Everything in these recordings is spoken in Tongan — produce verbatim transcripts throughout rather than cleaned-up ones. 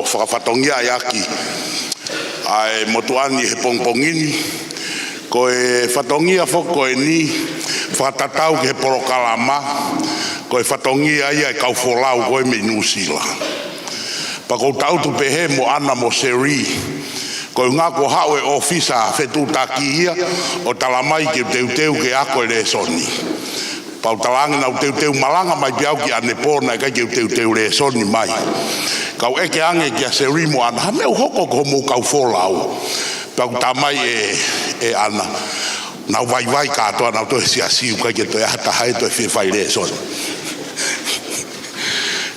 fakafatongia ʻaki ʻa e motuʻa ni he pongipongi ni. Ko e fatongia foki ko eni fakatatau ki he polokalama, ko e fatongia ia e kau folau ko ē mei Nuʻusila. Pea ʻoku ou tangutu pehē mo ʻAna mo Seri, ko e ʻuhinga kuo haʻu e ʻōfisa fetuʻutaki ia ʻo talamai ke u teuteu ke ako e lēsoni. Pea u talaange naʻa ku teuteu malanga mai pē au ki ʻanepō, naʻe ʻikai ke u teuteu lēsoni mai. Kau ʻeke ange kia Seri mo ʻAna, ha meʻa ʻoku hoko ki hoʻomou kau folau? Pea ʻoku talamai ʻe, ʻe ʻAna, naʻa nau vaivai kātoa, naʻa nau toe siasi, ʻoku ʻikai ke toe ʻi ai ha taha ʻe toe fie fai lēsoni.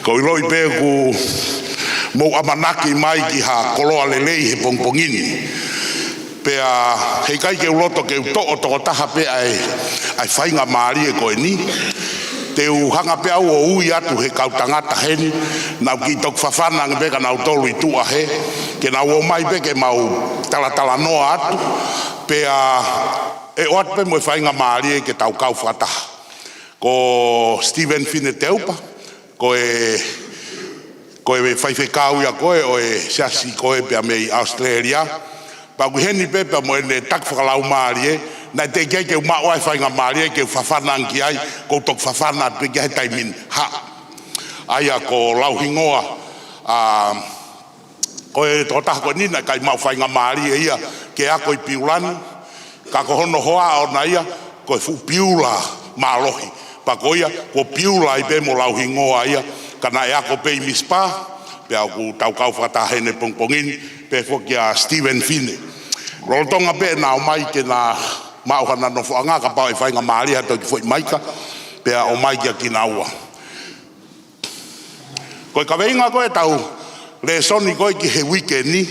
Ko e ʻiloʻi pē ʻoku mou ʻamanaki mai ki ha koloa lelei he pongipongi ni. Pea heʻikai ke u loto ke u toʻo tokotaha pē ʻa e, ʻa e faingamālie ko eni. Te u hanga pē au ʻo ui atu he kau tangata heni, naʻa ku kiʻi toki fafana ange pē kia nautolu ʻi tuʻa hē, ke nau ō mai pē ke mau talatalanoa atu. Pea ʻe ʻoatu pē mo e faingamālie ke tau kau fakataha. Ko Stephen Fine Teupa, ko e, ko e faifekau ia ko ē ʻo e siasi ko ē pea mei ʻAositelēlia. Pea ʻoku ʻi heni pē pea mo ʻene taki fakalaumālie, naʻe teʻeki ai ke u maʻu ʻa e faingamālie ke u fafana ange ki ai, ʻoku ou toki fafana atu pē ki ai he taimi ni. Hā. ʻA ia ko Lauhingoa, ʻa, ko e tokotaha ko eni naʻe ʻikai maʻu faingamālie ia ke ako ʻi Piula ni, ka ko hono hoa ʻoʻona ia ko e fuʻu Piula mālohi. Pea ko ia, ko Piula ai pē mo Lauhingoa ia, ka naʻe ako pē ʻi Misipa, pea ʻoku tau kau fakataha heni he pongipongi ni, pehē foki kia Stephen Fine. Lolotonga pē ʻena ō mai ke na maʻu hana nofoʻanga, kapau ʻe faingamālie ha toki foʻi maika, pea ō mai kia kinaua. Ko e kaveinga ko ē ʻetau lēsoni ko ē ki he uike ni,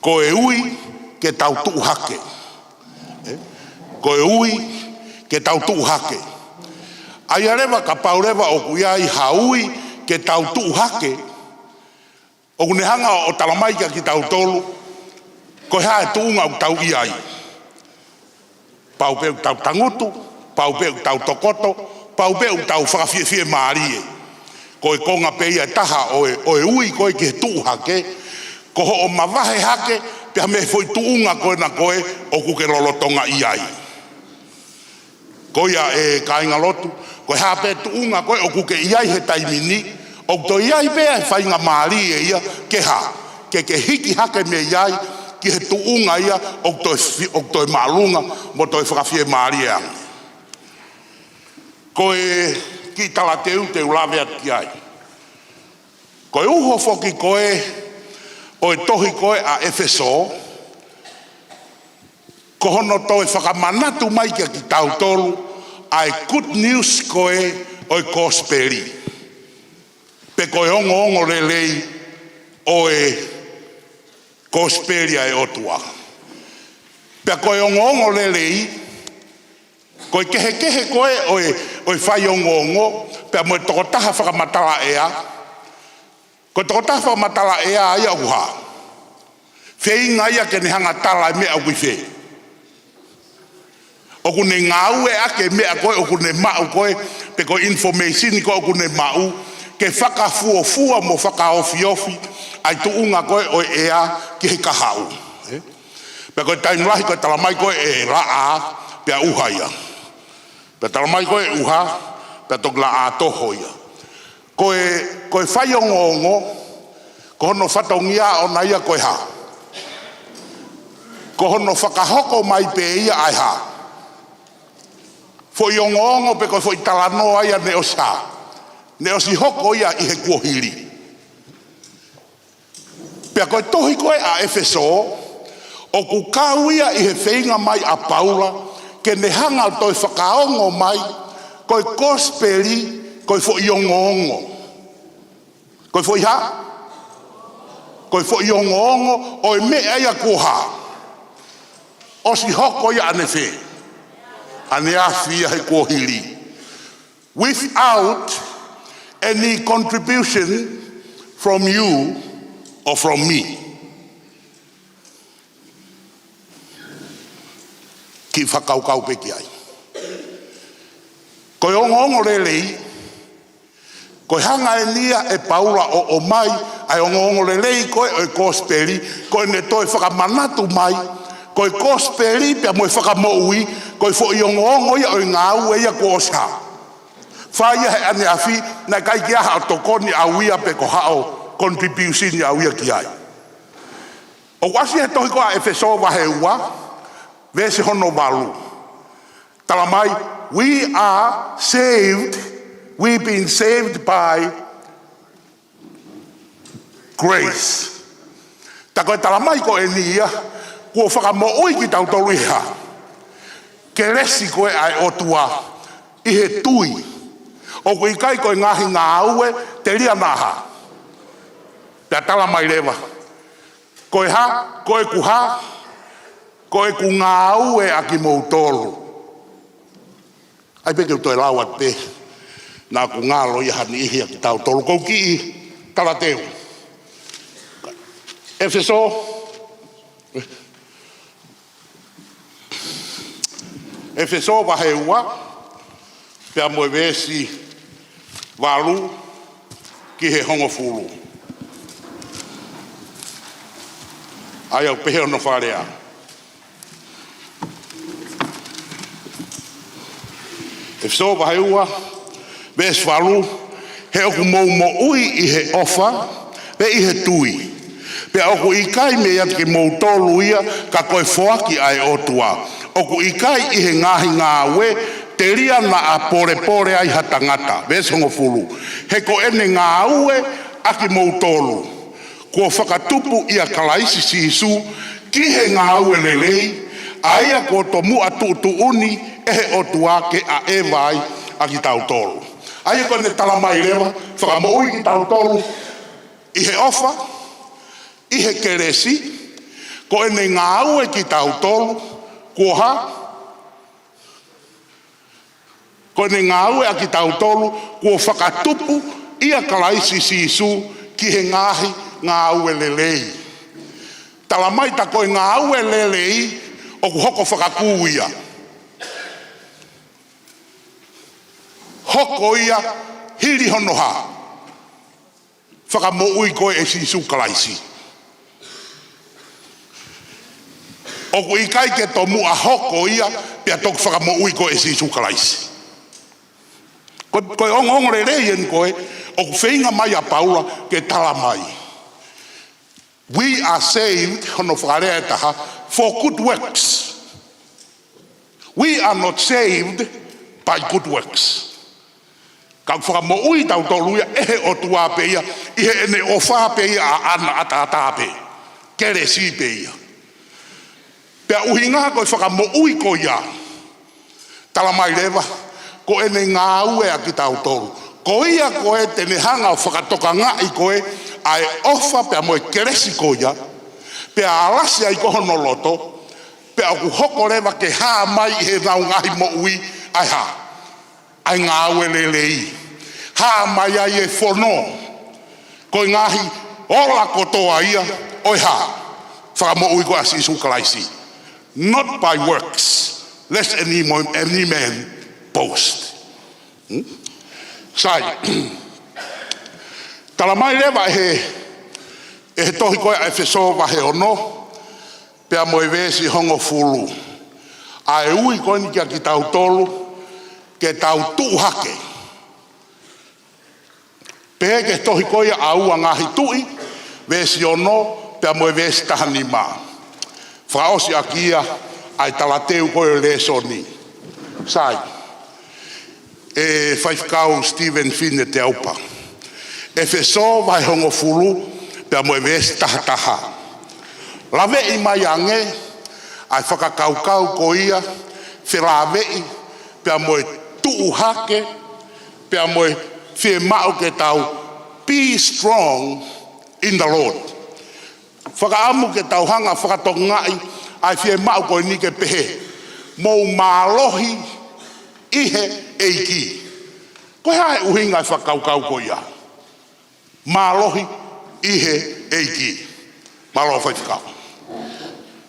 ko e ui ke tau tuʻu hake. Ē? Ko e ui ke tau tuʻu hake. ʻA ia leva kapau leva ʻoku ʻi ai ha ui ke tau tuʻu hake, ʻoku ne hanga ʻo talamai kia kitautolu ko e hā e tuʻunga ʻoku tau ʻi ai. Pau pē ʻoku tau tangutu, pau pē ʻoku tau tokoto, pau pē ʻoku tau fakafiefiemālie. Ko e konga pē ia ʻe taha ʻo e, ʻo e ui ko ē ki he tuʻu hake, ko hoʻo mavahe hake pē mei he foʻi tuʻunga ko ena ko ē ʻoku ke lolotonga ʻi ai. Ko ia ʻe kāingalotu, ko e hā pē tuʻunga ko ē ʻoku ke ʻi ai he taimi ni, ʻoku toe ʻi ai pē ʻa e faingamālie ia ke hā, ke ke hiki hake mei ai ki he tuʻunga ia ʻoku toe fi-, ʻoku toe māʻolunga mo toe fakafiemālie ange. Ko e kiʻi talateu te u lave atu ki ai. Ko e uho foki ko ē ʻo e tohi ko ē ʻa ʻEfesō, ko hono toe fakamanatu mai kia kitautolu ʻa e good news ko ē ʻo e kosipeli, pe ko e ongoongolelei ʻo e kosipeli ʻa e ʻOtua. Pea ko e ongoongolelei, ko e kehekehe ko ē ʻo e, ʻo e faiongoongo pea mo e tokotaha fakamatala ʻea. Ko e tokotaha fakamatala ʻea ia ʻoku hā, feinga ia ke ne hanga ʻo tala e meʻa ʻoku ʻi fē. ʻOku ne ngāueʻaki e meʻa ko ē ʻoku ne maʻu ko ē, pe ko e information ko ē ʻoku ne maʻu, ke fakafuofua mo fakaofiofi ʻa e tuʻunga ko ē ʻo e ʻea ki he kahaʻu. Ē? Pea ko e taimi lahi ko e talamai ko ē ʻe laʻā pea ʻuha ia. Pea talamai ko ē ʻuha, pea toki laʻā toho ia. Ko e, ko e faiongoongo, ko hono fatongia ʻoʻona ia ko e hā? Ko hono fakahoko mai pē ia ʻa e hā? Foʻi ongoongo pe ko e foʻi talanoa ia naʻe ʻosi hā? Naʻe ʻosi hoko ia ʻi he kuohili. Pea ko e tohi ko ē ʻa ʻEfesō, ʻoku kau ia ʻi he feinga mai ʻa Paula ke ne hanga ʻo toe fakaongo mai, ko e kosipeli, ko e foʻi ongoongo. Ko e foʻi hā? Ko e foʻi ongoongo ʻo e meʻa ia kuo hā? ʻOsi hoko ia ʻanefē? ʻAneafi ia he kuohili. Without any contribution from you or from me. Kiʻi fakakaukau pē ki ai. Ko e ongoongolelei, ko e hanga eni ia ʻe Paula ʻo ʻomai ʻa e ongoongolelei ko ē ʻo e kosipeli, ko ʻene toe fakamanatu mai, ko e kosipeli pea mo e fakamoʻui, ko e foʻi ongoongo ia ʻo e ngāue ia kuo ʻosi hā. Fai ia he ʻaneafi, naʻe ʻikai ke ʻi ai haʻo tokoni ʻau ia pe ko haʻo contribution ʻau ia ki ai. ʻOku ʻasi he tohi ko ē ʻa ʻEfesō vahe ua, veesi hono valu. Tala mai, "We are saved, we've been saved by grace." Tā ko e tala mai ko eni ia, kuo fakamoʻui kitautolu ʻi he hā? Kelesi ko ē ʻa e ʻOtua ʻi he tui. ʻOku ʻikai ko e ngaahi ngāue telia naʻa hā. Pea tala mai leva, ko e hā, ko ʻeku hā, ko ʻeku ngāue ʻa kimoutolu. ʻAi pē ke u toe lau atu pē, naʻa ku ngalo ia ha niʻihi ʻa kitautolu. Ko u kiʻi talateu. ʻEfesō, ʻEfesō vahe ua, pea mo e veesi valu ki he hongofulu. ʻAi au pehē hono fakalea. ʻEfesō vahe ua, veesi valu, he ʻoku mou moʻui ʻi he ʻofa, pe ʻi he tui. Pea ʻoku ʻikai mei atu kimoutolu ia, ka ko e foaki ʻa e ʻOtua. ʻOku ʻikai ʻi he ngaahi ngāue, telia naʻa polepole ai ha tangata. Veesi hongofulu, he ko ʻene ngāue ʻa kimoutolu, kuo fakatupu ʻia Kalaisi Sīsū ki he ngāue lelei, ʻa ia kuo tomuʻa tuʻutuʻuni ʻe he ʻOtua ke ʻaʻeva ai ʻa kitautolu. ʻA ia ko ʻene tala mai leva, fakamoʻui kitautolu ʻi he ʻofa, ʻi he kelesi, ko ʻene ngāue kitautolu, kuo hā? Ko ʻene ngāue ʻa kitautolu, kuo fakatupu ʻia Kalaisi Sīsū ki he ngaahi ngāue lelei. Tala mai tā ko e ngāue lelei, ʻoku hoko fakakū ia. Hoko ia hili hono hā? Fakamoʻui koe ʻe Sīsū Kalaisi. ʻOku ʻikai ke tomuʻa hoko ia, pea toki fakamoʻui koe ʻe Sīsū Kalaisi. Ko, ko e ongoongolelei eni ko ē, ʻoku feinga mai ʻa Paula ke tala mai. We are saved, hono fakalea ʻe taha, for good works. We are not saved by good works. Ka ʻoku fakamoʻui tautolu ia ʻe he ʻOtua pē ia, ʻi heʻene ʻofa pē ia ʻaʻana ʻataʻatā pē. Kelesi pē ia. Pea ʻuhinga ko e fakamoʻui ko ia, tala mai leva, ko ʻene ngāue ʻa kitautolu. Ko ia ko ē te ne hanga ʻo fakatokangaʻi koe ʻa e ʻofa pea mo e kelesi ko ia, pea alasi ai ko hono loto, pea ʻoku hoko leva ke hā mai ʻi heʻenau ngaahi moʻui ʻa e hā? ʻA e ngāue lelei. Hā mai ai e fono. Ko e ngaahi ola kotoa ia ʻo e hā? Fakamoʻui koe ʻa Sīsū Kalaisi. Not by works, lest any mo-, any man boast. Hmm? Sai. Tala mai leva ʻe he, ʻe he tohi ko ē ʻa ʻEfesō vahe ono, pea mo e veesi hongofulu. ʻA e ui ko eni kia kitautolu, ke tau tuʻu hake. Pehē ki he tohi ko ia ʻa Ua Ngaahi Tuʻi, veesi ono, pea mo e veesi taha nima. Fakaʻosi ʻaki ia ʻa e talateu ko ē ʻo e lēsoni. Sai. ʻE Faifekau Stephen Fine Teaupa. ʻEfesō vahe hongofulu, pea mo e veesi taha taha. Laveʻi mai ange ʻa e fakakaukau ko ia, felāveʻi, pea mo e tuʻu hake, pea mo e fiemaʻu ke tau be strong in the Lord. Fakaʻamu ke tau hanga fakatokangaʻi ʻa e fiemaʻu ko eni ke pehē, mou mālohi ʻi he ʻEiki. Ko e hā e ʻuhinga e fakakaukau ko ia? Mālohi ʻi he ʻEiki. Mālō Faifekau.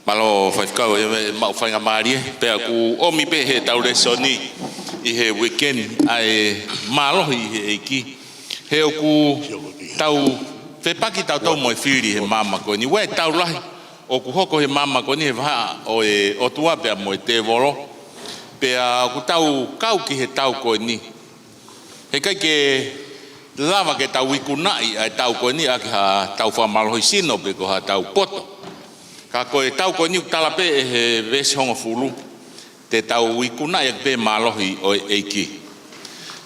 Mālō Faifekau, ʻe, ʻe maʻu faingamālie, pea ʻoku ʻomi pē he tau lēsoni ʻi he weekend ʻa e mālohi ʻi he ʻEiki. He ʻoku tau Fepaki tautolu mo e fili he māmani ko eni. Ua e tau lahi ʻoku hoko he māmani ko eni he vahaʻa ʻo e ʻOtua pea mo e tēvolo. Pea ʻoku tau kau ki he tau ko eni. Heʻikai ke lava ke tau ikunaʻi ʻa e tau ko eni ʻaki ha tau fakamālohisino pe ko ha tau poto. Ka ko e tau ko eni ʻoku tala pē ʻe he veesi hongofulu, te tau ikunaʻi ʻaki pē mālohi ʻo e ʻEiki.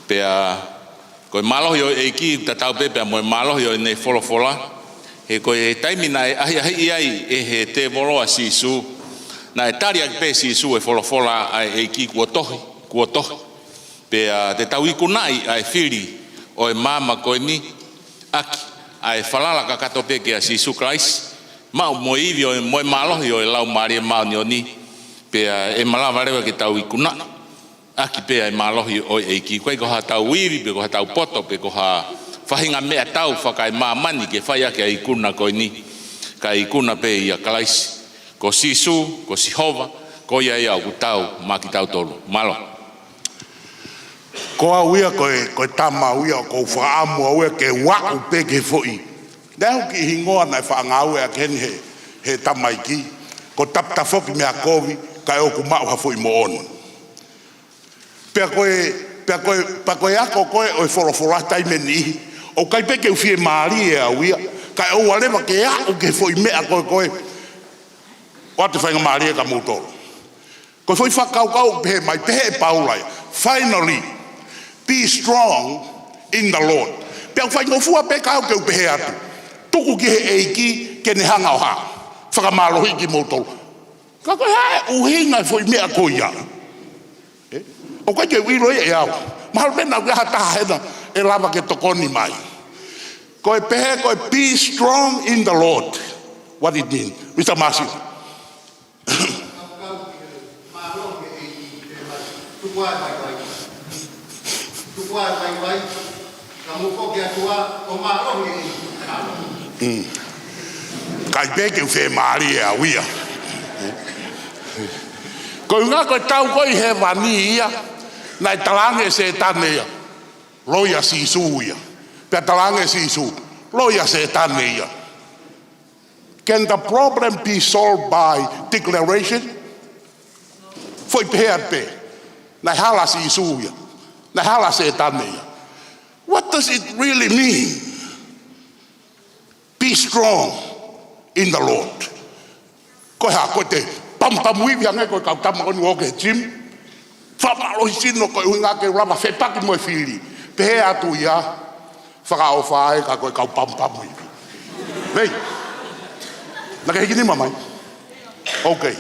Pea ko e mālohi ʻo e ʻEiki, tatau pē pea mo e mālohi ʻo ʻene folofola. He ko e taimi naʻe ʻahiʻahiʻi ai ʻe he tēvolo ʻa Sīsū, naʻe tali ʻaki pē Sīsū e folofola ʻa e ʻEiki, kuo tohi, kuo tohi. Pea te tau ikunaʻi ʻa e fili ʻo e māmani ko eni ʻaki ʻa e falala kakato pē kia Sīsū Kalaisi, maʻu mo e ivi ʻo e, mo e mālohi ʻo e Laumālie Māʻoniʻoni, pea ʻe malava leva ke tau ikunaʻi ʻaki pē ʻa e mālohi ʻo e ʻEiki. ʻIkai ko ha tau ivi, pe ko ha tau poto, pe ko ha faʻahinga meʻatau fakaemāmani ke fai ʻaki ʻa e ikuna ko eni, kae ikuna pē ʻia Kalaisi. Ko Sīsū, ko Sihova, ko ia ia ʻoku tau maʻa kitautolu. Mālō. Ko au ia ko e, ko e tama au ia ʻoku ou fakaʻamu au ia ke u aʻu pē ki he foʻi. Naʻe ʻi ai ha kiʻi hingoa naʻe faʻa ngāueʻaki heni he, he tamaiki. Ko Taputafoki Meʻakovi, kae ʻoku maʻu ha foʻi moʻoni. Pea ko e, pea ko e, pea ko e ako ko ē ʻo e folofola taimi ʻe niʻihi, ʻoku ʻikai pē ke u fiemālie au ia, kae ʻoua leva ke aʻu ki he foʻi meʻa ko ē ko ē. ʻOatu e faingamālie kia moutolu. Ko e foʻi fakakaukau ʻoku pehē mai, pehē ʻe Paula ia, "Finally, be strong in the Lord." Pea ʻoku faingofua pē ka u ke u pehē atu, "Tuku ki he ʻEiki ke ne hanga ʻo hā, fakamālohiʻi kimoutolu." Ka ko e hā e ʻuhinga e foʻi meʻa ko ia? ʻE? ʻOku ʻikai ke u ʻilo ia ʻe au. Mahalo pē naʻa ʻoku ʻi ai ha taha hena ʻe lava ke tokoni mai. Ko e pehē ko e "Be strong in the Lord." What it mean, Mister Marshall? Tuku ā e vaivai. Tuku ā e vaivai. Ka mou foki atu ā ʻo mālohi ʻEiki. Mm. ʻIkai pē ke u fiemālie au ia. Ko e ʻuhinga ko e tau ko ē ʻi hēvani ia, naʻe talaange ʻe Sētane ia, "Loi ʻa Sīsū ia." Pea talaange ʻe Sīsū, "Loi ʻa Sētane ia." Can the problem be solved by declaration? Foʻi pehē atu pē, naʻe hala ʻa Sīsū ia, naʻe hala ʻa Sētane ia. What does it really mean? "Be strong in the Lord." Ko e hā, ko e pamupamu ivi hangē ko e kau tama ko eni ʻoku ō ki he gym. Fakamālohisino ko e ʻuhinga ke lava fepaki mo e fili. Pehē atu ia, fakaʻofa ē ka ko e kau pamupamu ivi. Nei. Naʻa ke hiki nima mai. Okay.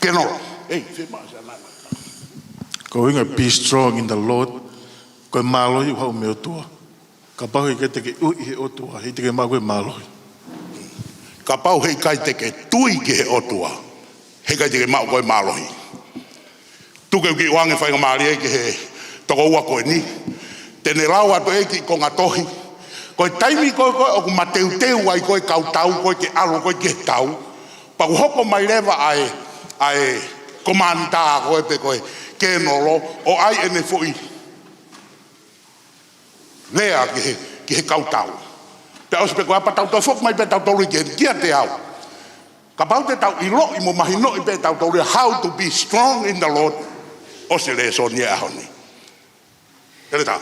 Keno. Ei, se ma-, se ma-, Ko e ʻuhinga "Be strong in the Lord", ko e mālohi ʻoku haʻu mei he ʻOtua. Kapau heʻikai te ke ui he ʻOtua, heʻikai te ke maʻu koe mālohi. Kapau heʻikai te ke tui ki he ʻOtua, heʻikai te ke maʻu koe mālohi. Tuku ke u kiʻi ʻoange faingamālie ki he tokoua ko eni. Te ne lau atu e kiʻi konga tohi. Ko e taimi ko ē ko ē ʻoku mateuteu ai ko ē kau tau ko ē ke ʻalu ko ē ki he tau, pea ʻoku hoko mai leva ʻa e, ʻa e komanitā ko ē pe ko e kenolo ʻo ʻai ʻene foʻi lea ki he, ki he kau tau. Pea ʻosi pē ko ia pea tau toe foki mai pē tautolu ki he, kiate au. Kapau te tau ʻiloʻi mo mahinoʻi pē tautolu ia how to be strong in the Lord, ʻosi e lēsoni ʻo e ʻaho ni. Heletā.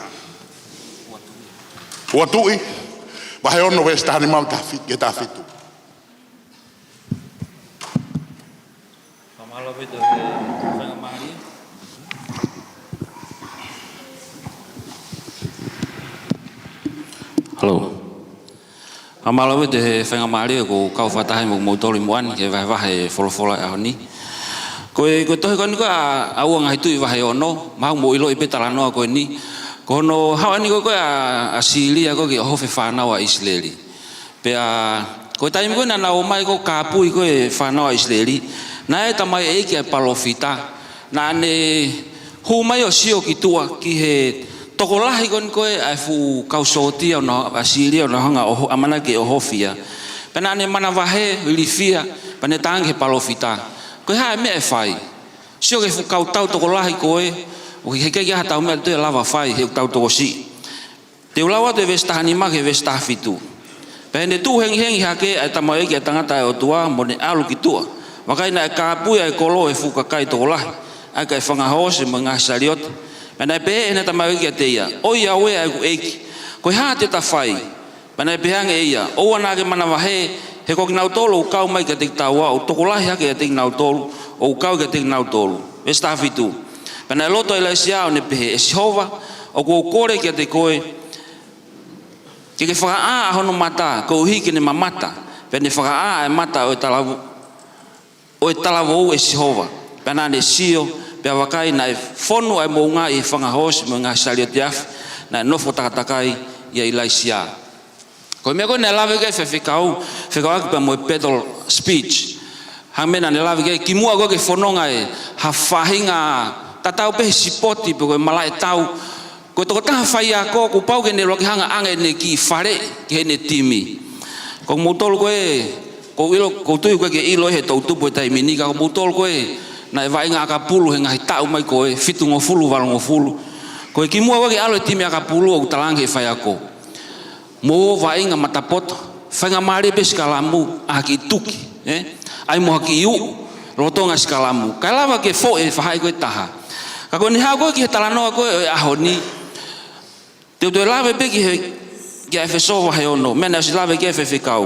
Ua Tuʻi, vahe ono veesi taha nima ki he taha fi-, ki he taha fitu. Fakamālō ʻaupito he faingamālie. Hello. Fakamālō ʻaupito he faingamālie ʻoku ou kau fakataha mo kimoutolu ʻi muʻa ni ke vahevahe e folofola ʻo e ʻaho ni. Ko e, ko e tohi ko eni ko ē ʻa, ʻa Ua Ngaahi Tuʻi vahe ono, mahalo mou ʻiloʻi pē talanoa ko eni. Ko hono haʻu eni ko ē ko ē ʻa, ʻa Sīlia ko ē ke ʻohofi e fānau ʻa ʻIsileli. Pea ko e taimi ko ē naʻa nau ō mai ʻo kāpui ko ē e fānau ʻa ʻIsileli, naʻe ʻi ai e tamaioʻeiki ʻa e palōfita, naʻa ne hū mai ʻo sio ki tuʻa ki he tokolahi ko eni ko ē ʻa e fuʻu kau sōtia ʻo nau, ʻa Sīlia ʻo nau hanga ʻo ʻamanaki ʻo ʻohofi ia. Pea naʻa ne manavahē, ilifia, pea ne talaange ki he palōfita, ko e hā e meʻa ʻe fai? Sio ki he fuʻu kau tau tokolahi ko ē, ʻoku ʻikai ke ʻi ai ha tau meʻa te tau lava fai, he ʻoku tau tokosiʻi. Te u lau atu e veesi taha nima ki he veesi taha fitu. Pea ʻi heʻene tuʻu hengihengi hake ʻa e tamaioʻeiki ʻa e tangata ʻa e ʻOtua, mo ne ʻalu ki tuʻa, vakai, naʻe kāpui ʻa e kolo ʻe he fuʻu kakai tokolahi, ʻa e kakai fanga hoosi mo e ngaahi saliote. Pea naʻe pehē ʻe heʻene tamaioʻeiki kiate ia, ʻOiauē ʻa ʻeku ʻeiki, ko e hā te ta fai? Pea naʻe pehē ange ʻe ia, ʻOua naʻa ke manavahē, he ko kinautolu ʻoku kau mai kiate kitaua ʻoku tokolahi hake ʻiate kinautolu ʻoku kau kiate kinautolu. Veesi taha fitu. Pea naʻe loto ʻa ʻIlaisiā ʻo ne pehē, ʻE Sihova, ʻoku ou kole kiate koe, ke ke fakaʻā ʻa hono mata, koeʻuhi ke ne mamata. Pea ne fakaʻā ʻa e mata ʻo e talavo-, ʻo e talavou ʻe Sihova. Pea naʻa ne sio, pea vakai, naʻe fonu ʻa e moʻunga ʻi he fanga hoosi mo e ngaahi saliote afi naʻe nofo takatakai ʻia ʻIlaisiā. Ko e meʻa ko ē naʻe lave ki ai e faifekau, fekauʻaki pea mo e battle speech. Hangē ko e meʻa naʻa ne lave ki ai, kimuʻa ko ē ke fononga ʻi ha faʻahinga tatau pē he sipoti pe ko e malaʻe tau, ko e tokotaha faiako kuo pau ke ne loki hanga ʻo ʻoange ʻene kiʻi faleʻi ki heʻene timi. Ko moutolu ko ē, ʻoku ou ʻilo, ʻoku ou tui ʻoku ʻikai ke ʻilo ʻe he toʻutupu he taimi ni, ka ko moutolu ko ē naʻe vaʻinga ʻakapulu he ngaahi taʻu mai ko ē, fitungofulu, valungofulu. Ko e kimuʻa ko ē ke ʻalu e timi ʻakapulu, ʻoku talaange ʻe he faiako, Mou vaʻinga matapoto, faingamālie pē sikalamu, ʻai ha kiʻi tuki, ē? ʻAi mo ha kiʻi uʻu lolotonga sikalamu, kae lava ke foʻi e faʻahi ko ē ʻe taha. Ka ko ʻene haʻu ko ē ki he talanoa ko ē ʻo e ʻaho ni, te u toe lave pē ki he, ki he ʻEfesō vahe ono, meʻa naʻe ʻosi lave ki ai e faifekau.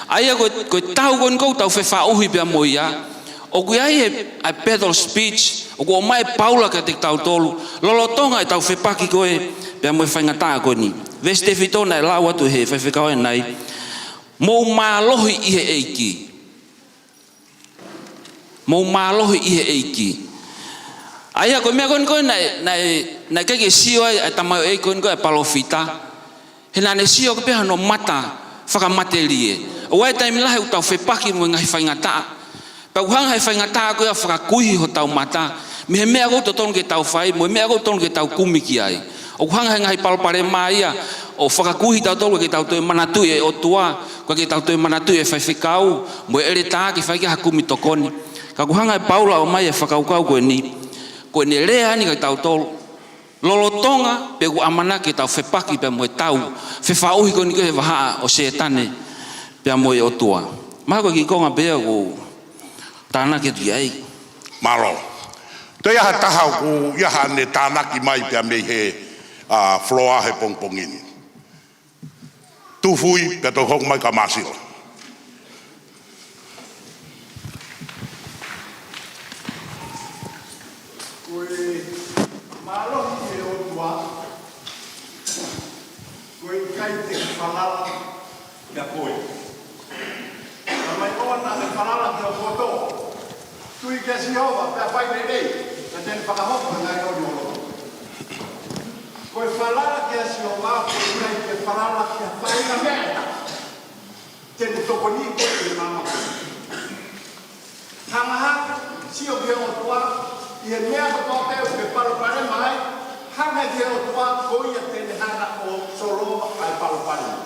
ʻA ia ko e, ko e tau ko eni ʻoku tau fefaʻuhi pea mo ia, ʻoku ʻi ai e, ʻa e battle speech ʻoku ʻomai ʻe Paula kiate kitautolu lolotonga ʻetau fepaki ko ē pea mo e faingataʻa ko eni. Veesi tefito naʻe lau atu ʻe he faifekau ʻanenai, Mou mālohi ʻi he ʻEiki. Mou mālohi ʻi he ʻEiki. ʻA ia ko e meʻa ko eni ko ē naʻe, naʻe, naʻe ʻikai ke sio ai ʻa e tamaioʻeiki ko eni ko ē ʻa e palōfita, he naʻa ne sio ko ē pē hono mata fakamatelie. ʻOku ʻi ai e taimi lahi ʻoku tau fepaki mo e ngaahi faingataʻa, pea ʻoku hanga ʻe he faingataʻa ko ia ʻo fakakuihi hotau mata mei he meʻa ʻoku totonu ke tau fai, mo e meʻa ʻoku totonu ke tau kumi ki ai. ʻOku hanga ʻe he ngaahi palopalema ia ʻo fakakuihi kitautolu ke tau toe manatuʻi e ʻOtua, ʻikai ke tau toe manatuʻi e faifekau mo e ʻeletā ke fai ki ai ha kumi tokoni. Ka ʻoku hanga ʻe Paula ʻo ʻomai e fakakaukau ko eni, ko ʻene lea eni kiate kitautolu lolotonga pē ʻoku ʻamanaki ke tau fepaki pea mo e tau fefaʻuhi ko eni ko ē he vahaʻa ʻo Sētane pea mo e ʻOtua. Mahalo ko e kiʻi konga pē ia ʻoku ou tānaki atu ki ai. Mālō. Toe ʻi ai ha taha ʻoku ʻi ai haʻane tānaki mai pea mei he, ā, floor he pongipongi ni? Tuʻu fui, pea toki hoko mai kia Māsila. Ko e mālohi ʻi he ʻOtua, ko e ʻikai te ke falala kia koe. Ka mai ʻoua naʻa ke falala ki ho poto. Tui kia Sihova, pea fai lelei, ka te ne fakahoko ʻa e ngaahi ʻono. Ko e falala kia Sihova, ko e ʻikai ke falala ki ha faʻahinga meʻa ʻe taha te ne tokoniʻi koe ʻi he māmani. Hanga hake, sio ki he ʻOtua ʻi he meʻa kotoa pē ʻoku ke palopalema ai, hanga ki he ʻOtua, ko ia te ne hanga ʻo solova ʻa e palopalema.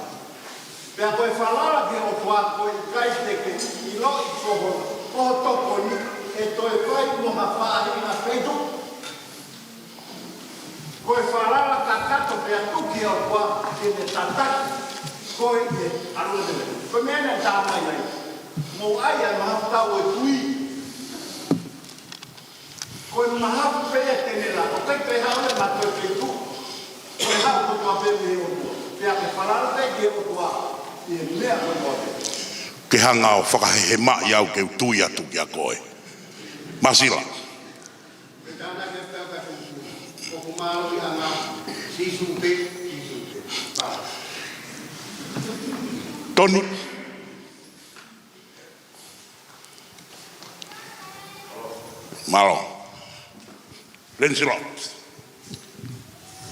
Pea ko e falala ki he ʻOtua, ko e ʻikai te ke ʻiloʻi ko ho, ko ho tokoni ʻe toe fai mo ha faʻahinga feituʻu. Ko e falala kakato pea tuku ki he ʻOtua ke ne tataki koe ʻi he ʻalu ʻo te. Ko e meʻa naʻe tā mai ai. Mou ʻai ʻa e mahafu tau ʻo e kui. Ko e mahafu pē ia te ne lava. ʻOku ʻikai toe haʻu ia mei ha toe feituʻu. Ko e haʻu kotoa pē mei he ʻOtua. Pea ke falala pē ki he ʻOtua ʻi he meʻa kotoa pē. Ke hanga ʻo fakahehemaʻi au ke u tui atu kia koe. Māsila. Toni. Mālō. Lancelot.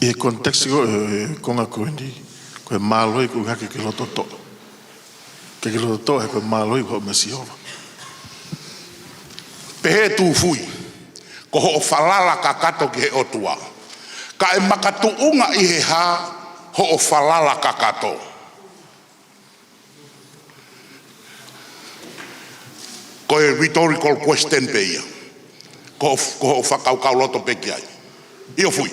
ʻI he context ko ē, ʻe, konga ko eni, ko e mālohi ʻoku ʻuhinga ki he loto toʻa. Ke ke loto toʻa he ko e mālohi ʻoku haʻu mei Sihova. Pehē ʻe Tūfui, ko hoʻo falala kakato ki he ʻOtua, Ka ʻe makatuʻunga ʻi he hā hoʻo falala kakato? Ko e rhetorical question pē ia. Ko, ko hoʻo fakakaukau loto pē ki ai. ʻIo, Fui.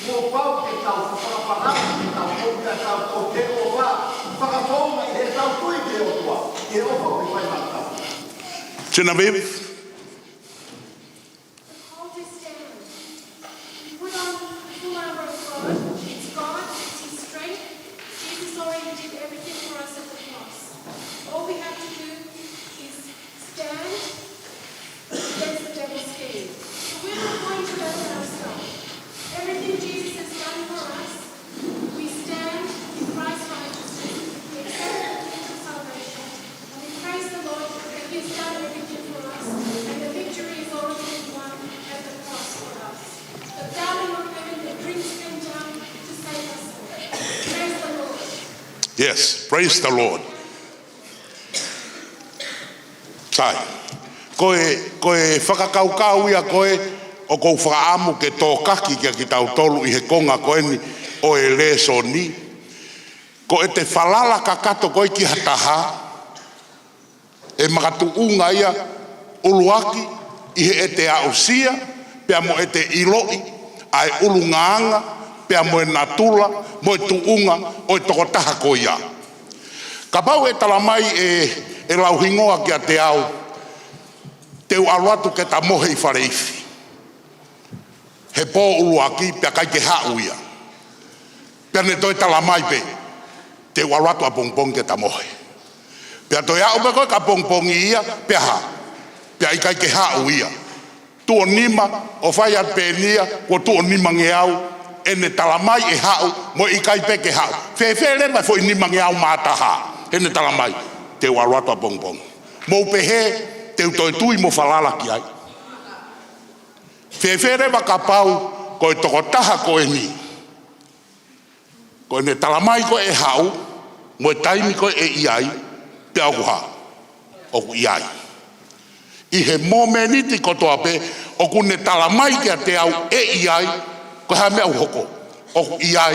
Kuo pau ke tau fakafanau, ke tau tō, ke tau tō, ke ʻoua fakafounga ʻi heʻetau tui ki he ʻOtua, ʻi he ʻofa ʻoku fai maʻatautolu. Genevieve. The cult is down. We put on the full armor of God. It's God, it's His strength. Jesus already did everything for us at the cross. All we have to do is stand against the devil's scheme. So we're not going to let down ourselves. Everything Jesus has done for us, we stand in Christ's righteousness. We accept the gift of salvation, and we praise the Lord that He has done everything for us, and the victory is already won at the cross for us. The valley of heaven, the prince came down to save us all. Praise the Lord. Yes, praise the Lord. Sai. Ko e, ko e fakakaukau ia ko ē ʻoku ou fakaʻamu ke tokaki kiate kitautolu ʻi he konga ko eni ʻo e lēsoni. Ko ʻete falala kakato ko ē ki ha taha, ʻe makatuʻunga ia ʻuluaki ʻi heʻete aʻusia, pea mo ʻete ʻiloʻi ʻa e ʻulungaanga, pea mo e natula, mo e tuʻunga ʻo e tokotaha ko ia. Kapau ʻe tala mai ʻe, ʻe Lauhingoa kiate au, te u ʻalu atu ke ta mohe ʻi Faleifi he pō ʻuluaki, pea ʻikai ke haʻu ia. Pea ne toe tala mai pē, te u ʻalu atu ʻapongipongi ke ta mohe. Pea toe aʻu pē ko ē ka pongipongi ia, pea hā, pea ʻikai ke haʻu ia. Tuʻo nima, ʻo fai atu pē ʻeni ia, kuo tuʻo nimangeau ʻene tala mai ʻe haʻu, mo e ʻikai pē ke haʻu. Fēfē leva e foʻi nimangeau mā taha, heʻene tala mai, te u ʻalu atu ʻapongipongi. Mou pehē te u toe tui mo falala ki ai? Fēfē leva kapau ko e tokotaha ko eni, ko ʻene tala mai ko ē ʻe haʻu, mo e taimi ko ē ʻe ʻi ai, pea ʻoku hā, ʻoku ʻi ai. ʻI he momeniti kotoa pē ʻoku ne tala mai kiate au ʻe ʻi ai, ko e hā e meʻa ʻoku hoko, ʻoku ʻi ai,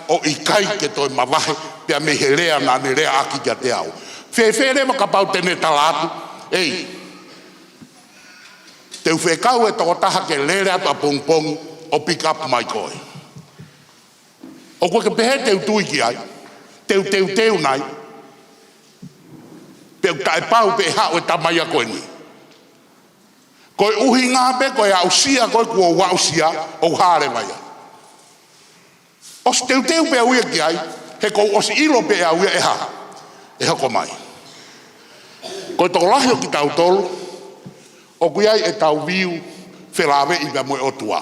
ʻo ʻikai ke toe mavahe pea mei he lea naʻa ne leaʻaki kiate au. Fēfē leva kapau te ne tala atu, ei, te u fekau e tokotaha ke lele atu ʻapongipongi ʻo pick up mai koe? ʻOku ke pehē te u tui ki ai? Te u teuteu nai? Pe ʻoku taʻepau pē ʻe haʻu e tama ia ko eni? Ko e ʻuhinga pē ko e aʻusia ko ē kuo u aʻusia, ʻoku hā leva ia? ʻOsi teuteu pē au ia ki ai, he kuo u ʻosi ʻilo pē au ia ʻe hā, ʻe hoko mai. Ko e tokolahi ʻo kitautolu, ʻoku ʻi ai ʻetau view felāveʻi pea mo e ʻOtua.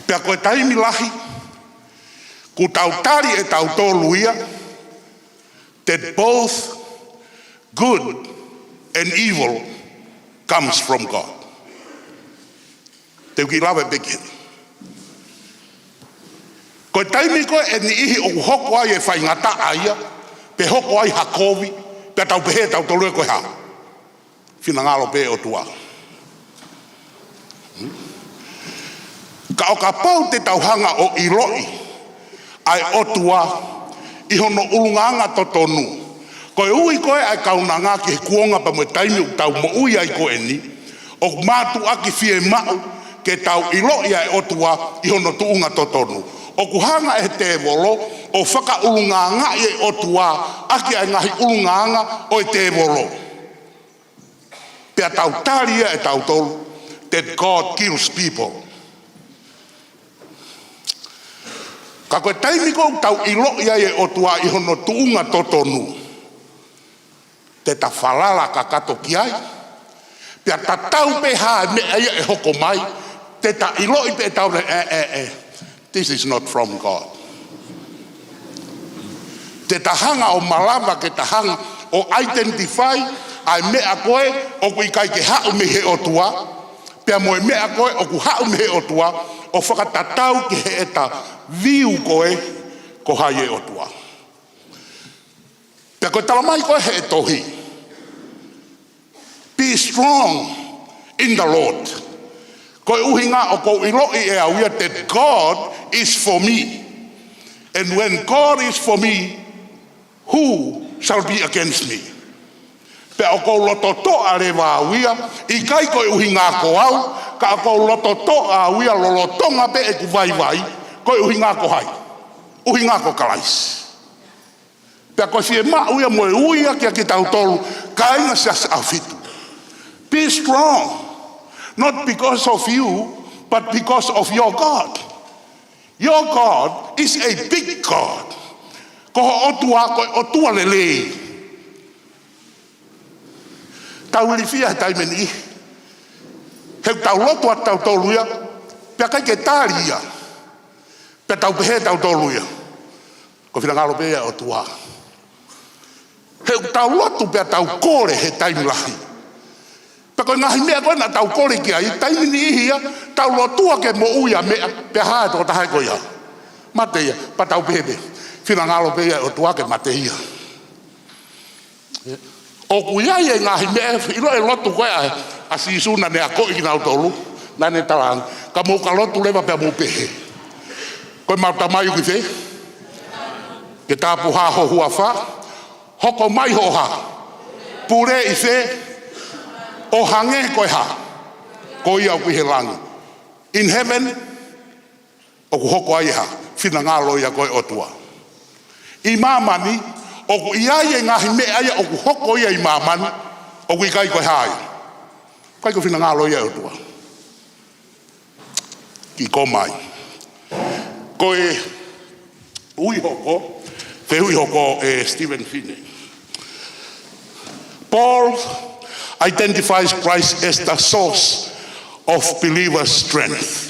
Pea ko e taimi lahi, kuo tau tali ʻe tautolu ia, that both good and evil comes from God. Te u kiʻi lave pē ki heni. Ko e taimi ko ē ʻe niʻihi ʻoku hoko ai e faingataʻa ia, pe hoko ai ha kovi, pea tau pehē tautolu ē ko e hā, finangalo pē ʻOtua. Hmm? Ka ʻo kapau te tau hanga ʻo ʻiloʻi ʻa e ʻOtua ʻi hono ʻulungaanga totonu. Koeʻuhi ko ē ʻa e kaunanga ki he kuonga pea mo e taimi ʻoku tau moʻui ai ko eni, ʻoku mātuʻaki fiemaʻu ke tau ʻiloʻi ʻa e ʻOtua ʻi hono tuʻunga totonu. ʻOku hanga ʻe he tēvolo ʻo fakaʻulungaangaʻi e ʻOtua ʻaki ʻa e ngaahi ʻulungaanga ʻo e tēvolo. Pea tau tali ia ʻe tautolu, that God kills people. Ka ko e taimi ko ē ʻoku tau ʻiloʻi ai e ʻOtua ʻi hono tuʻunga totonu, te ta falala kakato ki ai, pea tatau pē hā e meʻa ia ʻe hoko mai, te ta ʻiloʻi pē ʻe tautolu, ē, ē, ē, this is not from God. Te ta hanga ʻo malava ke ta hanga ʻo identify ʻa e meʻa ko ē ʻoku ʻikai ke haʻu mei he ʻOtua, pea mo e meʻa ko ē ʻoku haʻu mei he ʻOtua, ʻo fakatatau ki heʻeta view ko ē ko hai e ʻOtua. Pea ko e talamai ko ē he tohi, "Be strong in the Lord." Ko e ʻuhinga ʻoku ou ʻiloʻi ʻe au ia that God is for me. And when God is for me, who shall be against me? Pea ʻoku ou loto toʻa leva au ia, ʻikai ko e ʻuhinga ko au, ka ʻoku ou loto toʻa au ia lolotonga pē ʻeku vaivai, ko e ʻuhinga ko hai? ʻUhinga ko Kalaisi. Pea ko e fiemaʻu ia mo e ui ia kiate kitautolu, kāinga Siasi ʻAhofitu. Be strong, not because of you, but because of your God. Your God is a big God. Ko ho ʻOtua, ko e ʻOtua lelei. Tau ilifia he taimi ni. He ʻoku tau lotu ʻa tautolu ia, pea ʻikai ke tali ia. Pea tau pehē tautolu ia, ko e finangalo pē ia ʻo e ʻOtua. He ʻoku tau lotu pea tau kole he taimi lahi. Pea ko e ngaahi meʻa ko ē naʻa tau kole ki ai, taimi niʻihi ia, tau lotua ke moʻui ʻa e meʻa, pea hā e tokotaha ko ia? Mate ia, pea tau pehē pē, finangalo pē ia ʻo e ʻOtua ke mate ia. ʻOku ʻi ai e ngaahi meʻa, ʻilo e lotu ko ē ʻa, ʻa Sīsū naʻa ne akoʻi kinautolu, naʻa ne tala ange, ka mou ka lotu leva pea mou pehē, ko ʻemau Tamai ʻoku ʻi fē? Ke tāpuhā ho huafa, hoko mai hoʻo hā? Pule ʻi fē? ʻO hangē ko e hā? Ko ia ʻoku ʻi he langi. In heaven, ʻoku hoko ai e hā? Finangalo ia ko ē ʻo e ʻOtua. ʻI māmani, ʻoku ʻi ai e ngaahi meʻa ia ʻoku hoko ia ʻi māmani, ʻoku ʻikai ko e hā ia? ʻIkai ko e finangalo ia ʻo e ʻOtua. Kiʻi koma ai. Ko e ui hoko, fehuʻi hoko ʻe Steven Finney. Paul identifies Christ as the source of believers' strength.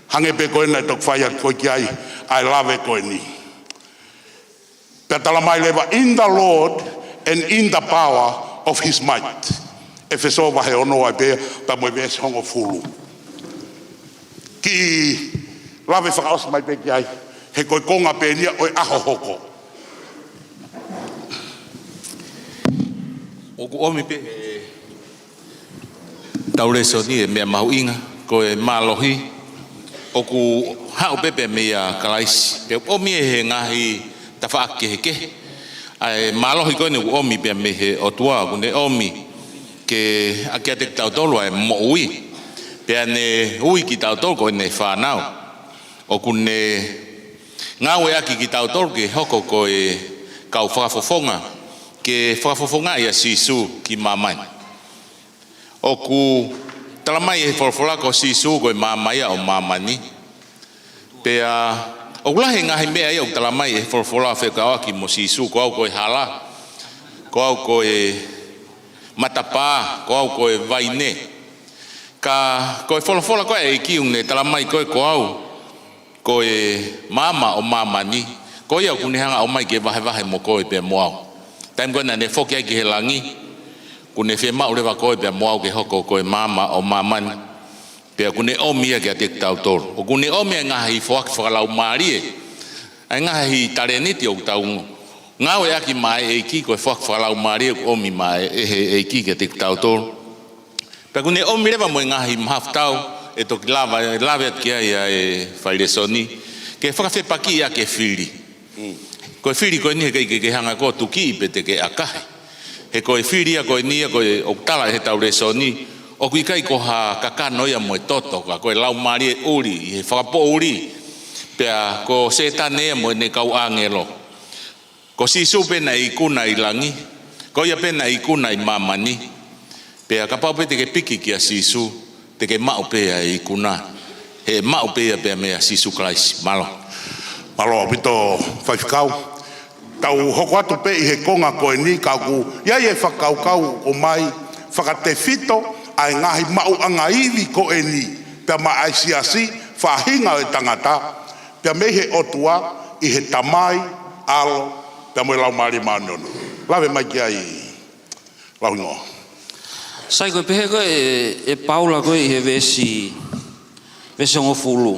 Hangē pē ko ē naʻe toki fai atu ko ē ki ai ʻa e lave ko eni. Pea talamai leva, "In the Lord and in the power of his might." ʻEfesō vahe ono ai pē, pea mo e veesi hongofulu. Kiʻi lave fakaʻosi mai pē ki ai, he ko e konga pē eni ia ʻo e ʻaho hoko. ʻOku ʻomi pē he tau lēsoni e meʻa mahuʻinga, ko e mālohi ʻoku haʻu pē pea meia Kalaisi. Pea ʻomi ʻe he ngaahi tafaʻaki kehekehe ʻa e mālohi ko eni ʻoku ʻomi pea mei he ʻOtua, ʻoku ne ʻomi ke ʻa kiate kitautolu ʻa e moʻui. Pea ne ui kitautolu ko ʻene fānau. ʻOku ne ngāueʻaki kitautolu ke hoko ko e kau fakafofonga, ke fakafofongaʻi ʻa Sīsū ki māmani. ʻOku talamai ʻe he folofola ko Sīsū ko e maama ia ʻo māmani. Pea ʻoku lahi e ngaahi meʻa ia ʻoku talamai ʻe he folofola fekauʻaki mo Sīsū, ko au ko e hala, ko au ko e matapā, ko au ko e vaine. Ka ko e folofola ko ē ʻa e ʻEiki ʻoku ne talamai ko ē ko au ko e maama ʻo māmani, ko ia ʻoku ne hanga ʻo ʻomai ke vahevahe mo koe pea mo au. Taimi ko ē naʻa ne foki ai ki he langi, ʻoku ne fiemaʻu leva koe pea mo au ke hoko ko e maama ʻo māmani. Pea ʻoku ne ʻomi ia kiate kitautolu. ʻOku ne ʻomi e ngaahi foaki fakalaumālie, ʻa e ngaahi talēniti ʻoku tau ngāueʻaki maʻa e ʻEiki, ko e foaki fakalaumālie ʻoku ʻomi maʻa e, ʻe he ʻEiki kiate kitautolu. Pea ʻoku ne ʻomi leva mo e ngaahi mahafu tau ʻe toki lava, ʻe lave atu ki ai ʻa e fai lēsoni, ke fakafepakiʻi ʻaki e fili. Ko e fili ko eni heʻikai ke ke hanga koe ʻo tukiʻi pe te ke ʻakahi. He ko e fili ia ko eni ia ko e ʻoku tala ʻe he tau lēsoni, ʻoku ʻikai ko ha kakano ia mo e toto, ka ko e laumālie ʻuli ʻi he fakapoʻuli. Pea ko Sētane ia mo ʻene kau ʻāngelo. Ko Sīsū pē naʻe ikuna ʻi langi, ko ia pē naʻe ikuna ʻi māmani. Pea kapau pē te ke piki kia Sīsū, te ke maʻu pē ʻa e ikuna. He maʻu pē ia pea meia Sīsū Kalaisi. Mālō. Mālō ʻaupito faifekau. Tau hoko atu pē ʻi he konga ko eni ka ʻoku ʻi ai e fakakaukau ʻoku ʻomai fakatefito ʻa e ngaahi maʻuʻanga ivi ko eni. Pea maʻa e siasi, faʻahinga ʻo e tangata, pea mei he ʻOtua, ʻi he Tamai, ʻAlo, pea mo e Laumālie Māʻoniʻoni. Lave mai ki ai, Lauhingoa. Sai, ko e pehē ko ē ʻe, ʻe Paula ko ē ʻi he veesi, veesi hongofulu.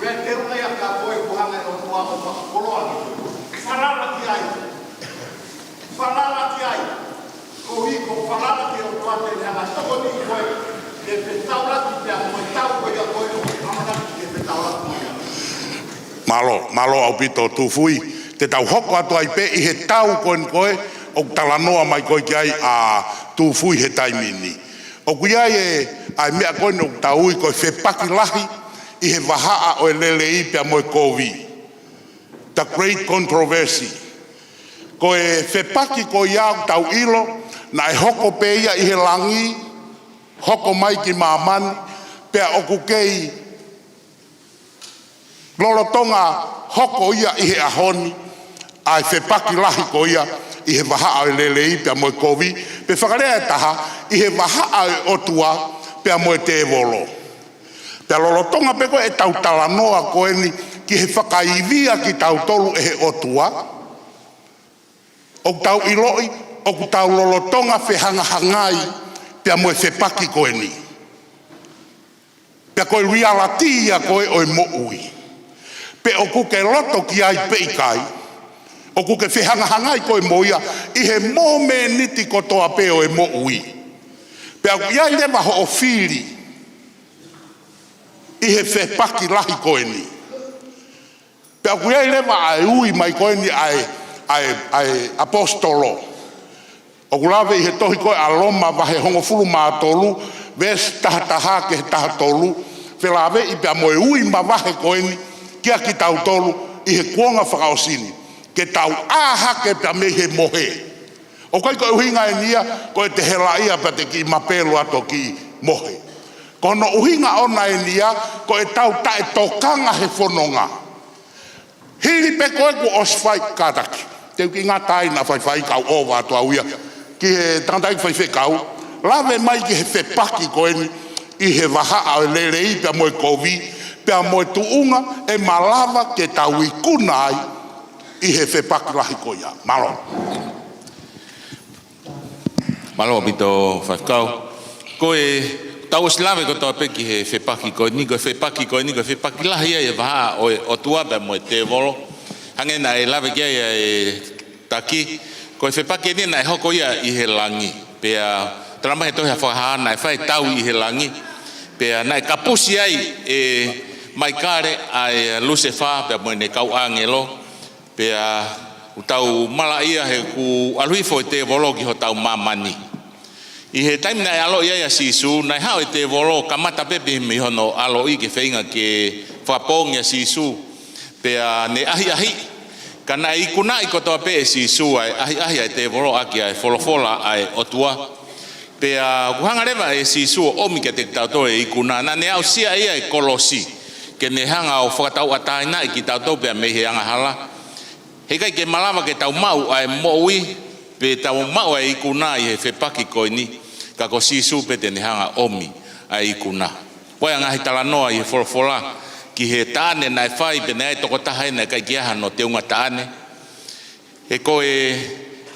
Ue te unga ia ka koe kuhanga e ʻOtua ʻo fakakoloa ki koe. Falala ki ai. Falala ki ai. Ko ʻIko falala ki he ʻOtua te ne hanga tokoni koe. Ke fetaulaki pea mo e tau ko ia ko e ʻamanaki ke fetaulaki mo ia. Mālō, mālō ʻaupito Tūfui. Te tau hoko atu ai pē ʻi he tau ko eni ko e ʻoku talanoa mai ko e ki ai ʻa Tūfui he taimi ni. ʻOku ʻi ai e, ʻa e meʻa ko eni ʻoku tau ui ko e fepaki lahi ʻi he vahaʻa ʻo e lelei pea mo e kovi. The Great Controversy. Ko e fepaki ko ia ʻoku tau ʻilo, naʻe hoko pē ia ʻi he langi, hoko mai ki māmani, pea ʻoku kei lolotonga hoko ia ʻi he ʻaho ni, ʻa e fepaki lahi ko ia ʻi he vahaʻa ʻo e lelei pea mo e kovi, pe fakalea ʻe taha, ʻi he vahaʻa ʻo e ʻOtua pea mo e tēvolo. Pea lolotonga pē ko e ʻetau talanoa ko eni ki he fakaivia kitautolu ʻe he ʻOtua, ʻoku tau ʻiloʻi, ʻoku tau lolotonga fehangahangai pea mo e fepaki ko eni. Pea ko e reality ia ko e ʻo e moʻui. Pe ʻoku ke loto ki ai pe ʻikai, ʻoku ke fehangahangai koe mo ia ʻi he momeniti kotoa pē ʻo e moʻui. Pea ʻoku ʻi ai leva hoʻo fili ʻi he fepaki lahi ko eni. Pea ʻoku ʻi ai leva ʻa e ui mai ko eni ʻa e, ʻa e, ʻa e ʻapositolo. ʻOku lave ʻi he tohi ko e ʻa Loma vahe hongofulu mā tolu, veesi taha taha ki he taha tolu, felāveʻi pea mo e ui mavahe ko eni kia kitautolu ʻi he kuonga fakaʻosi ni. Ke tau ʻā hake pea mei he mohe. ʻOku ʻikai ko e ʻuhinga eni ia, ko e te helaʻia pea te kiʻi mapelu atu ʻo kiʻi mohe. Ko hono ʻuhinga ʻona eni ia, ko ʻetau taʻetokanga he fononga. Hili pē ko e kuo ʻosi fai kātaki. Te u kiʻi ngata ai naʻa faifai kau ʻova atu au ia. Ki he tangataʻeiki faifekau. Lave mai ki he fepaki ko eni ʻi he vahaʻa ʻo e lelei pea mo e kovi. Pea mo e tuʻunga ʻe malava ke tau ikuna ai. ʻi he fepaki lahi ko ia. Mālō. Mālō ʻaupito faifekau. Ko e tau ʻosi lave kotoa pē ki he fepaki ko eni, ko e fepaki ko eni, ko e fepaki lahi ia ʻi he vahaʻa ʻo e ʻOtua pea mo e tēvolo. Hangē naʻe lave ki ai ʻa e taki, ko e fepaki eni naʻe hoko ia ʻi he langi. Pea talamai he tohi Fakahā naʻe fai tau ʻi he langi. Pea naʻe kapusi ai ʻe Maikale ʻa e Lusefā pea mo ʻene kau ʻāngelo. Pea ʻoku tau malaʻia he kuo ʻalu hifo e tēvolo ki hotau māmani. ʻI he taimi naʻe ʻaloʻi ai ʻa Sīsū, naʻe haʻu e tēvolo kamata pē pē mei hono ʻaloʻi ke feinga ke fakapoongi ʻa Sīsū. Pea ne ʻahiʻahi, ka naʻe ikunaʻi kotoa pē ʻe Sīsū ʻa e ʻahiʻahi ʻa e tēvolo ʻaki ʻa e folofola ʻa e ʻOtua. Pea ʻoku hanga leva ʻe Sīsū ʻo ʻomi kiate kitautolu e ikuna, naʻa ne aʻusia ia e kolosi, ke ne hanga ʻo fakatauʻatāinaʻi kitautolu pea mei he angahala. Heʻikai ke malava ke tau maʻu ʻa e moʻui, pe tau maʻu ʻa e ikuna ʻi he fepaki ko eni, ka ko Sīsū pē te ne hanga ʻomi ʻa e ikuna. Ko e ngaahi talanoa ʻi he folofola ki he taʻane naʻe fai pea naʻe tokotaha ʻe naʻe ʻikai ke ʻi ai hano teunga taʻane. He ko e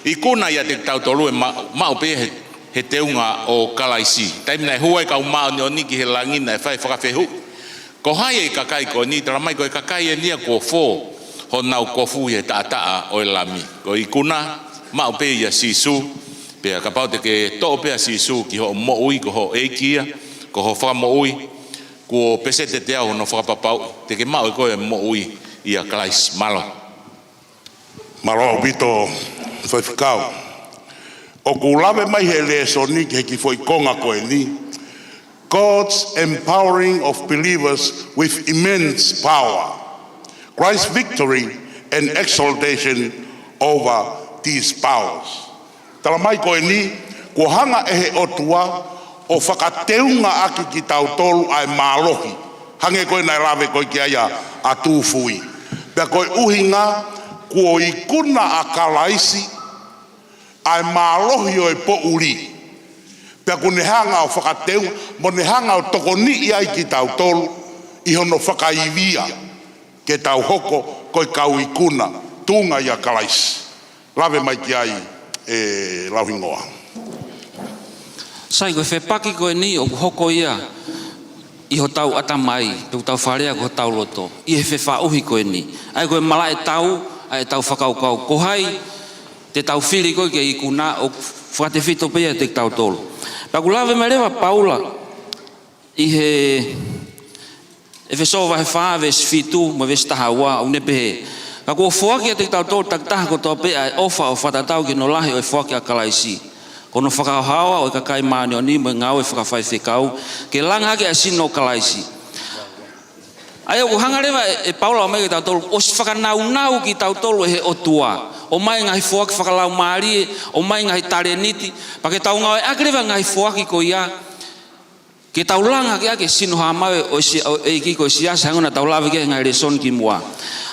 ikuna ʻiate kitautolu ʻe ma-, maʻu pē he, he teunga ʻo Kalaisi. Taimi naʻe hū ai kau māʻoniʻoni ki he langi naʻe fai fakafehuʻi. Ko hai e kakai ko eni, talamai ko e kakai eni ia kuo fō honau kofu ʻi he taʻataʻa ʻo e Lami. Ko e ikuna, maʻu pē ʻia Sīsū, pea kapau te ke toʻo pē ʻa Sīsū ki hoʻo moʻui, ko hoʻo ʻEiki ia, ko hoʻo Fakamoʻui, kuo peseti ʻe teau hono fakapapauʻi, te ke maʻu ʻe koe moʻui ʻia Kalaisi. Mālō. Mālō ʻaupito faifekau. ʻOku lave mai he lēsoni ki he kiʻi foʻi konga ko eni. God's empowering of believers with immense power. Christ's victory and exaltation over these powers. Talamai ko eni, kuo hanga ʻe he ʻOtua ʻo fakateunga ʻaki kitautolu ʻa e mālohi. Hangē ko e naʻe lave ko ē ki ai ʻa, ʻa Tūfui. Pea ko e ʻuhinga, kuo ikuna ʻa Kalaisi ʻa e mālohi ʻo e poʻuli. Pea kuo ne hanga ʻo fakateunga, mo ne hanga ʻo tokoniʻi ai kitautolu ʻi hono fakaivia ke tau hoko ko e kau ikuna tuʻunga ʻia Kalaisi. Lave mai ki ai ʻe Lauhingoa. Sai, ko e fepaki ko eni ʻoku hoko ia ʻi hotau ʻatamai, pe ʻoku tau fakalea ko hotau loto, ʻi he fefaʻuhi ko eni. ʻA ia ko e malaʻe tau, ʻa ʻetau fakakaukau. Ko hai te tau fili ko ē ke ikuna, ʻoku fakatefito pē ia ʻiate kitautolu. Pea ʻoku lave mai leva Paula ʻi he ʻEfesō vahe fā veesi fitu mo e veesi taha ua, ʻoku ne pehē: Ka kuo foaki kiate kitautolu takitaha kotoa pē ʻa e ʻofa ʻo fakatatau ki hono lahi ʻo e foaki ʻa Kalaisi, ko hono fakahaohaoa ʻo e kakai māʻoniʻoni mo e ngāue fakafaifekau, ke langa ʻaki ʻa e sino ʻo Kalaisi. ʻA ia ʻoku hanga leva ʻe, ʻe Paula ʻo ʻomai kiate kitautolu, ʻosi fakanaunau kitautolu ʻe he ʻOtua, ʻomai ngaahi foaki fakalaumālie, ʻomai ngaahi talēniti, pea ke tau ngāueʻaki leva ngaahi foaki ko ia ke tau langa ʻaki ʻa e sino hāmai ʻo e si-, ʻo e ʻEiki ko e siasi, hangē ko ʻetau lave ki he ngaahi lēsoni kimuʻa.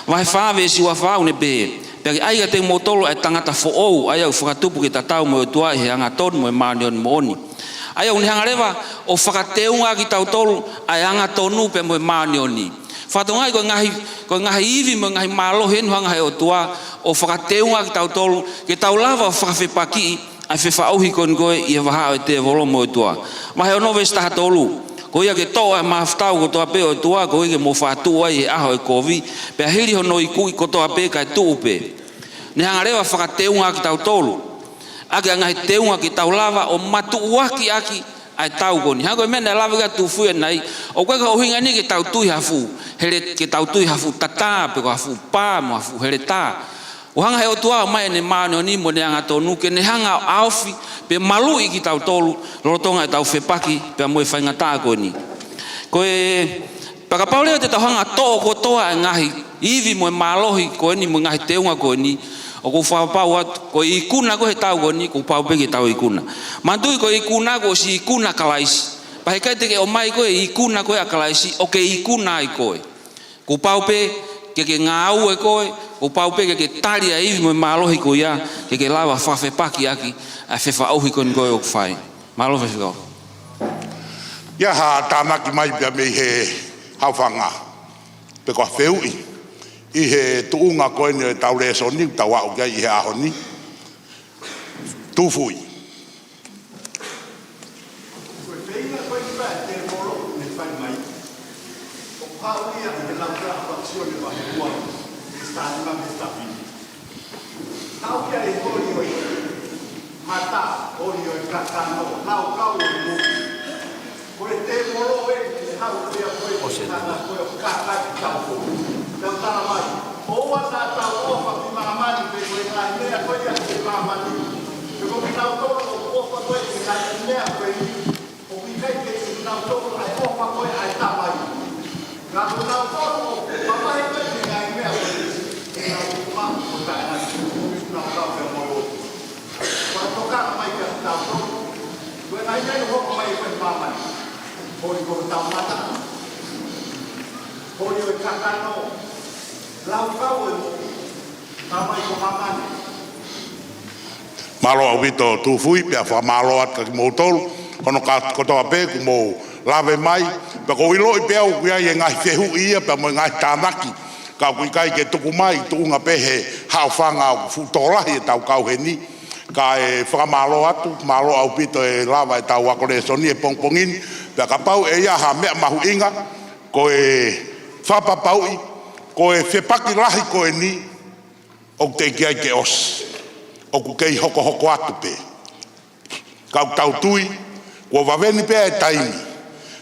Vahe fā veesi ua fā ʻoku ne pehē: Pea ke ʻai kiate kimoutolu ʻa e tangata foʻou, ʻa ia ʻoku fakatupu ke tatau mo e ʻOtua ʻi he angatonu mo e māʻoniʻoni moʻoni. ʻA ia ʻoku ne hanga leva ʻo fakateunga kitautolu ʻa e angatonu pea mo e māʻoniʻoni. Fakatokangaʻi ko e ngaahi, ko e ngaahi ivi mo e ngaahi mālohi eni ʻoku hanga ʻe he ʻOtua ʻo fakateunga kitautolu ke tau lava ʻo fakafepakiʻi ʻa e fefaʻuhi ko eni ko ē ʻi he vahaʻa ʻo e tēvolo mo e ʻOtua. Vahe ono veesi taha tolu: Ko ia ke toʻo ʻa e mafutau kotoa pē ʻo e ʻOtua, ko ia ke mou faʻa tuʻu ai he ʻaho ʻo e kovi, pea hili hono ikuʻi kotoa pē kae tuʻu pē. Ne hanga leva ʻo fakateunga kitautolu ʻaki ʻa e ngaahi teunga ke tau lava ʻo matuʻuaki ʻaki ʻa e tau ko eni. Hangē ko e meʻa naʻe lave ki ai ʻa Tūfui ʻanenai, ʻoku ʻikai ko e ʻuhinga eni ke tau tui ha fuʻu hele-, ke tau tui ha fuʻu tatā pe ko ha fuʻu pā mo ha fuʻu heletā. ʻOku hanga ʻe he ʻOtua ʻo ʻomai ʻene māʻoniʻoni mo ʻene angatonu ke ne hanga ʻo ʻaofi pe maluʻi kitautolu lolotonga ʻetau fepaki pea mo e faingataʻa ko eni. Ko e, pea kapau leva te tau hanga ʻo toʻo kotoa ʻa e ngaahi ivi mo e mālohi ko eni mo e ngaahi teunga ko eni, ʻoku ou fakapapau atu, ko e ikuna ko ē he tau ko eni, kuo pau pē ke tau ikuna. Manatuʻi ko e ikuna kuo ʻosi ikuna ʻa Kalaisi. Pea heʻikai te ke ʻomai ko ē e ikuna ko ē ʻa Kalaisi ʻo ke ikuna ai koe. Kuo pau pē ke ke ngāue koe, kuo pau pē ke ke tali ʻa e ivi mo e mālohi ko ia, ke ke lava ʻo fakafepaki ʻaki ʻa e fefaʻuhi ko eni ko ē ʻoku fai. Mālō faifekau. ʻI ai ha tānaki mai pea mei he haufanga, pe ko ha fehuʻi. ʻi he tuʻunga ko eni ʻo ʻetau lēsoni, tau aʻu ki ai ʻi he ʻaho ni. Tūfuʻi. Ko e feinga ko ē ʻa e tēvolo ne fai mai, ʻoku haʻu ia ʻi he Laukau fakasione vahe ua, veesi taha nima mo e taha fā. Haʻu ia ʻi he holi ʻo e mata, holi ʻo e kakano, laukau ʻo e moʻui. Ko e tēvolo ē, ʻe haʻu ko ia ko e ʻo se tangata ko ē ʻo kākaaʻi kitautolu. Tau tala mai, ʻoua naʻa tau ʻofa ki māmani pe ko e ngaahi meʻa ko ia ʻi māmani. Pe ko kinautolu ʻoku ʻofa ko ē ki he ngaahi meʻa ko eni, ʻoku ʻikai ke kinautolu ʻa e ʻofa ko ē ʻa e Tamai. Ka ko kinautolu ʻoku mamahi ko ē ki he ngaahi meʻa ko eni, ʻe nau tuku maʻu ko e tangata, ʻoku nau kau pea mo e lotu. Ko e tokanga mai kia kitautolu. Ko e ngaahi meʻa ʻoku hoko mai ʻi māmani. Holi ko e tau mata. Holi ʻo e kakano. Laukau ʻo e moʻui. Tamai ko māmani. Mālō ʻaupito Tūfuʻi, pea fakamālō atu kia kimoutolu hono ka-, kotoa pē kuo mou lave mai. Pea ʻoku ou ʻiloʻi pē au ʻoku ʻi ai e ngaahi fehuʻi ia pea mo e ngaahi tānaki, ka ʻoku ʻikai ke tuku mai, tuʻunga pē he haʻofanga ʻoku fuʻu tokolahi ʻetau kau heni. Kae fakamālō atu, mālō ʻaupito e lava ʻetau ako lēsoni he pongipongi ni. Pea kapau ʻe ʻi ai ha meʻa mahuʻinga, ko e fakapapauʻi, ko e fepaki lahi ko eni, ʻoku teʻeki ai ke ʻosi. ʻOku kei hokohoko atu pē. Ka ʻoku tau tui, kuo vave ni pē ʻa e taimi.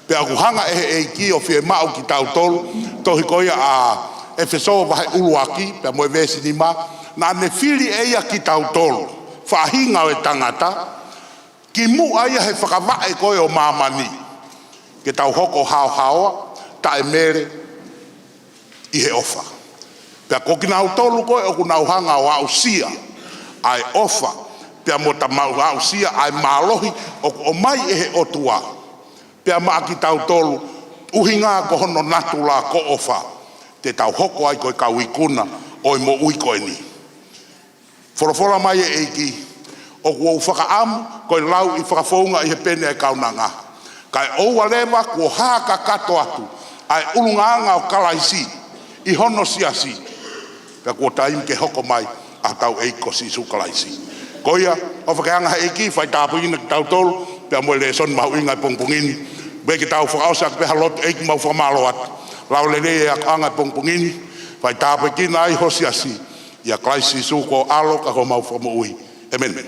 Pea ʻoku hanga ʻe he ʻEiki ʻo fiemaʻu kitautolu, tohi ko ia ʻa ʻEfesō vahe ʻuluaki, pea mo e veesi nima, naʻa ne fili ʻe ia kitautolu, faʻahinga ʻo e tangata, kimuʻa ia he fakavaʻe ko ē ʻo māmani, ke tau hoko ʻo haohaoa, taʻemele, ʻi he ʻofa. Pea ko kinautolu ko ē ʻoku nau hanga ʻo aʻusia ʻa e ʻofa, pea mo tau aʻusia ʻa e mālohi ʻoku ʻomai ʻe he ʻOtua, pea maʻa kitautolu, ʻuhinga ko hono natula ko ʻofa, te tau hoko ai ko e kau ikuna ʻo e moʻui ko eni. Folofola mai e ʻEiki, ʻoku ou fakaʻamu ko e lauʻi fakafounga ʻi he peni ʻa e kaunanga. Kae ʻoua leva kuo hā kakato atu ʻa e ʻulungaanga ʻo Kalaisi ʻi hono siasi, pea kuo taimi ke hoko mai ʻa hotau ʻEiki ko Sīsū Kalaisi. Ko ia, ʻofa ke hanga ʻe he ʻEiki ʻo faitāpuekina kitautolu pea mo e lēsoni mahuʻinga he pongipongi ni. Pea ke tau fakaʻosi atu pē ha lotu. ʻEiki, mau fakamālō atu. Lau lelei e akoʻanga he pongipongi ni, faitāpuekina ai ho siasi. ʻIa Kalaisi Sīsū ko ho ʻAlo ka ko homau Fakamoʻui. ʻĒmeni.